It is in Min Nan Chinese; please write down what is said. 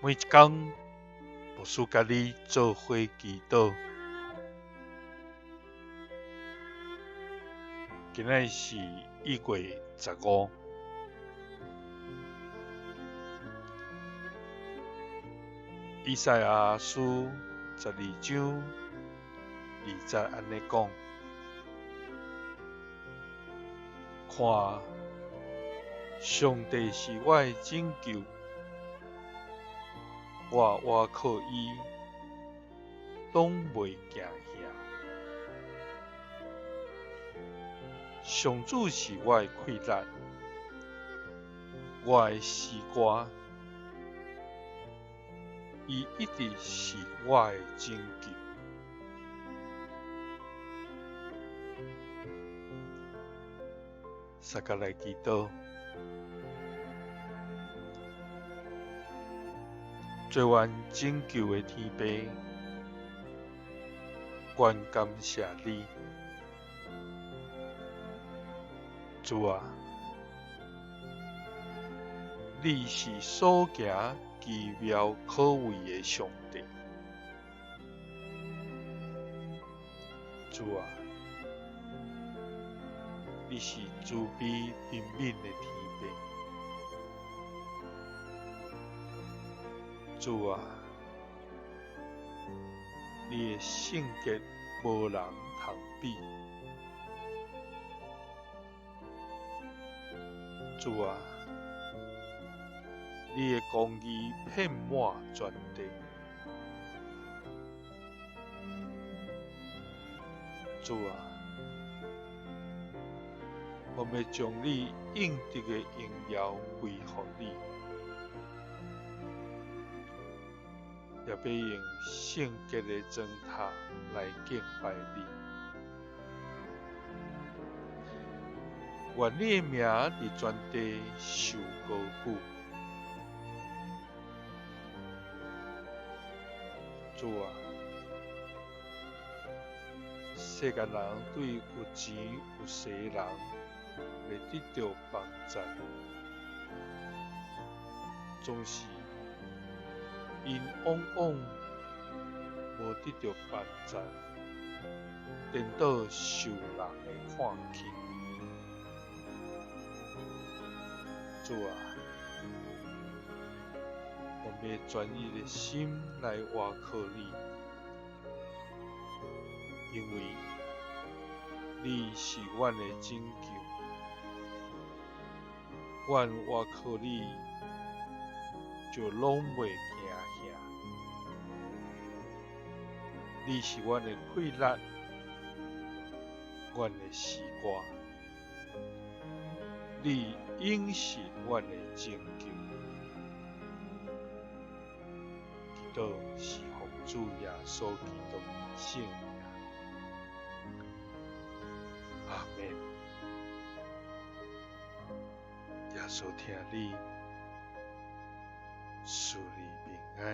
每一工，牧師佮你做伙祈禱。今仔是1月15，以賽亞書12章2節按呢講：看，上帝是我的拯救，我倚靠伊，攏袂驚嚇。上主是我的氣力，我的詩歌，伊一直是我的拯救。相佮來祈禱。做阮拯救的天父，阮感謝你，主啊，你是所行奇妙可畏的上帝，主啊，你是慈悲憐憫的天父，主啊，你的聖潔無人通比，主啊，你的公義遍滿全地，主啊，我欲將你應得的榮耀歸予你，也欲用聖潔的磚塔來敬拜你。願你的名佇全地受高舉。主啊，世間人對有錢有勢的人欲得著幫贊，總是𪜶往往無得著幫贊，顛倒受人的看輕。主啊，我欲專一的心來倚靠你，因為你是阮的拯救，阮倚靠你就攏袂驚嚇。你是阮的氣力，阮的詩歌，你永是阮的拯救。祈禱是奉主耶穌基督的聖名，阿們。耶穌疼你，賜你平安。